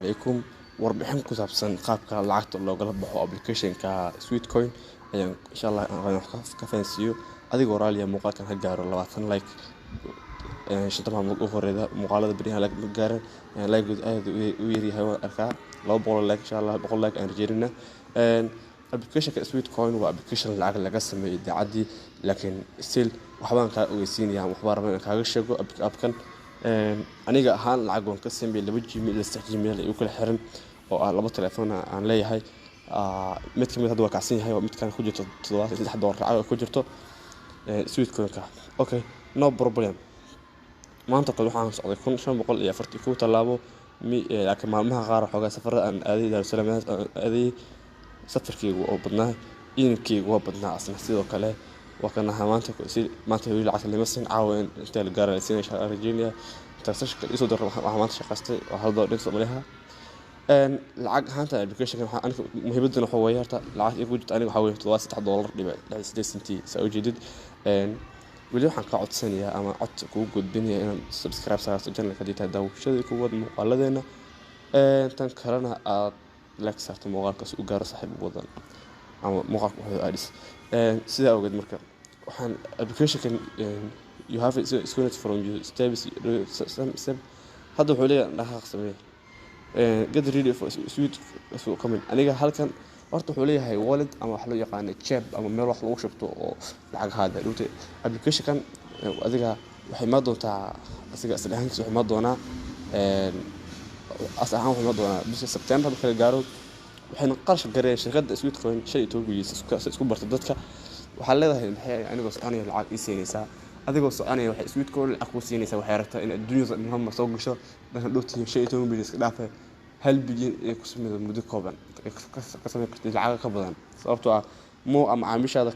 Calaykum. Warbixin ku saabsan qaabka lacagta loogala baxo applicationka Sweatcoin ayaan insha Allah aan wax ka fahansiiyo. Adigoo raaliya, muuqaalkan ha gaaro 20 like 5-ta maalmood u horeyda. Muuqaalada beryahan like ma gaaran, like aad u yaryahay waan arkaa. 200 like insha Allah, 100 like aan rajeynayna. Applicationka Sweatcoin waa application lacag laga sameeyo idaacadii, laakiin still waxbaan kaa ogeysiinaya, waxbaan rabaa inaan kaaga sheego appkan. Aniga ahaan lacag waan ka sameeyey laba Gmail iyo saddex Gmail ay u kala xiran oo ah laba telefoon aan leeyahay. Mid kamid hadda waa kacsan yahay, oo midkan ku jirto $73 lacag ku jirto Sweatcoin-ka. Okay, no problem. Maanta kale waxaan socday 1541 tallaabo, laakiin maalmaha qaar xoogaa safarada aan aaday, Daarusalaam aan aaday, safarkeygu oo badnaa, iinkeygu waa badnaa asna sidoo kale. Waa kan ahaa maanta si maanta weli lacagta lama siin. Caawa inta la gaara la siinaya insha Allah rajeynaya. Transaction isoo diro waxaa maanta shaqaystay waa $1 dhinta Soomaaliha. Lacag ahaanta application waxaa aniga muhiimadana waxaa weeye horta lacag igu jirta aniga waxaa weeye $73.68, saa ujeedid. Weli waxaan kaa codsanayaa ama cod kugu gudbinayaa inaad subscribe saarto channelka haddii tahay daawashadii kuwaad muuqaaladeena, tan kalena aad like saarto muuqaalkaas u gaaro saaxiib badan ama muuqaalka wuxuu aadhis. Sidaa awgeed marka waxaan applicationkan you have it from your steps step. Hadda wuxuu leeyahay dhaqaaq samee, get ready for sweet coming. Aniga halkan horta wuxuu leeyahay wallet ama wax loo yaqaano jeeb ama meel wax lagu shubto oo lacag ahaada dhowte. Applicationkan adiga waxay imaan doontaa, asiga asal ahaantiisa wuxuu imaan doonaa, as ahaan wuxuu imaan doonaa bisha September marka la gaaro. Waxayna qarash gareeyeen shirkadda Sweatcoin 15 guyiis isku bartay dadka. Waxaa leedahay maxay anigoo soconaya lacag ii siinaysaa? Adigoo soconaya waxay Sweatcoin lacag kuu siinaysaa. Waxay rabtaa in adduunyada dhan soo gasho dhanka dhowtiyo 15 bilyan iska dhaafay, 1 bilyan ay ku sameydo muddo kooban, ka sameyn kartid lacag ka badan, sababtoo ah moo ama macaamiishaada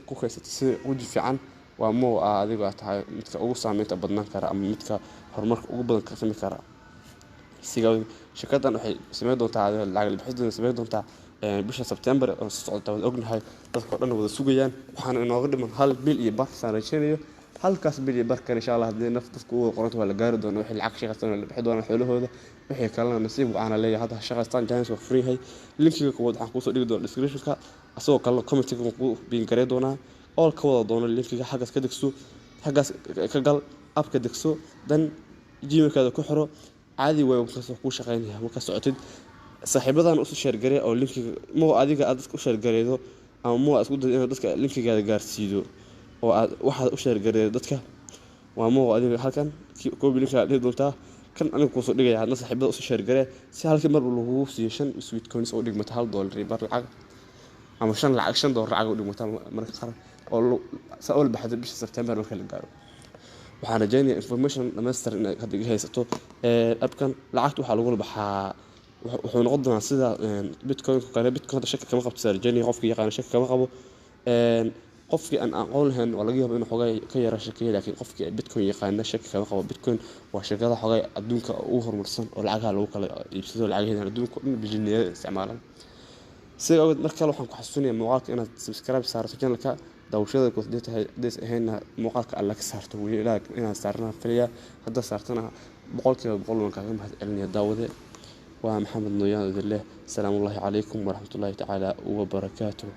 ku kaysatay si weji fiican waa moo ah adigo aad tahay midka ugu saameynta badnaan kara ama midka horumarka ugu badan ka sameyn kara. Siga shirkaddan waxay sameyn doontaa lacag bixinteeda sameyn doontaa bisha September oo soo socota. Wada ognahay, dadka oo dhan wada sugayaan. Waxaana inooga dhiman hal bil iyo bar saan rajeynayo. Halkaas bil iyo barkan insha Allah haddii naf dadku u wada qoranta waa la gaari doonaa. Wixii lacag shaqaystaan waa la bixi doonaa xoolahooda, wixii kalena nasiib waxaana leeyahay hadda shaqaystaan. Chance waa furan yahay. Linkiga kuwaad waxaan kuusoo dhigi doonaa descriptionka, asagoo kalena commentiga waan kuu pin garey doonaa all ka wada doono. Linkiga xaggaas ka degso, xaggaas ka gal, appka degso, dan Gmailkaada ku xiro. Caadi waay markaas kuu shaqeynaya. Markaa socotid saaxiibadan usoo share garee oo linkiga moo adiga aad dadka u share gareedo ama moo aad isku daydo inaad dadka linkigaada gaarsiido oo aad waxaad u share gareedo dadka waa moo adiga halkan copy linkiga dhihi doontaa kan aniga kuusoo dhigaya. Hadna saaxiibada usoo share garee si halkii marba lagugu siiyo shan Sweatcoins oo dhigmata $1 iyo bar lacag ama shan lacag $5 lacag u dhigmata marka qaar oo saa ula baxdo bisha September marka la gaaro. Waxaan rajeynayaa information dhammaystiran inaad hadda iga haysato. Appkan lacagta waxaa lagula baxaa wuxuu noqon doonaa sida Bitcoin kale. Bitcoin hadda shaki kama qabto sida rajeynaya, qofkii yaqaana shaki kama qabo. Qofkii aan aqoon lahayn waa laga yaaba inuu xogay ka yara shakiyo, laakiin qofkii Bitcoin yaqaana shaki kama qabo. Bitcoin waa shirkada xogay adduunka ugu horumarsan oo lacagaha lagu kala iibsado, lacagaheeda adduunka oo dhan bilyanada isticmaalaan. Sidaa awgeed mar kale waxaan ku xasuusinayaa muuqaalka inaad subscribe saarato channelka daawashada ku hadii tahay hadays ahaynna muuqaalka alla ka saarto weli inaad saarnaa filaya. Hadda saartana 100% waan kaaga mahad celinaya. Daawade, waa Maxamed Nooyaan idin leh asalaamu calaykum waraxmatullaahi tacaala wabarakaatuh.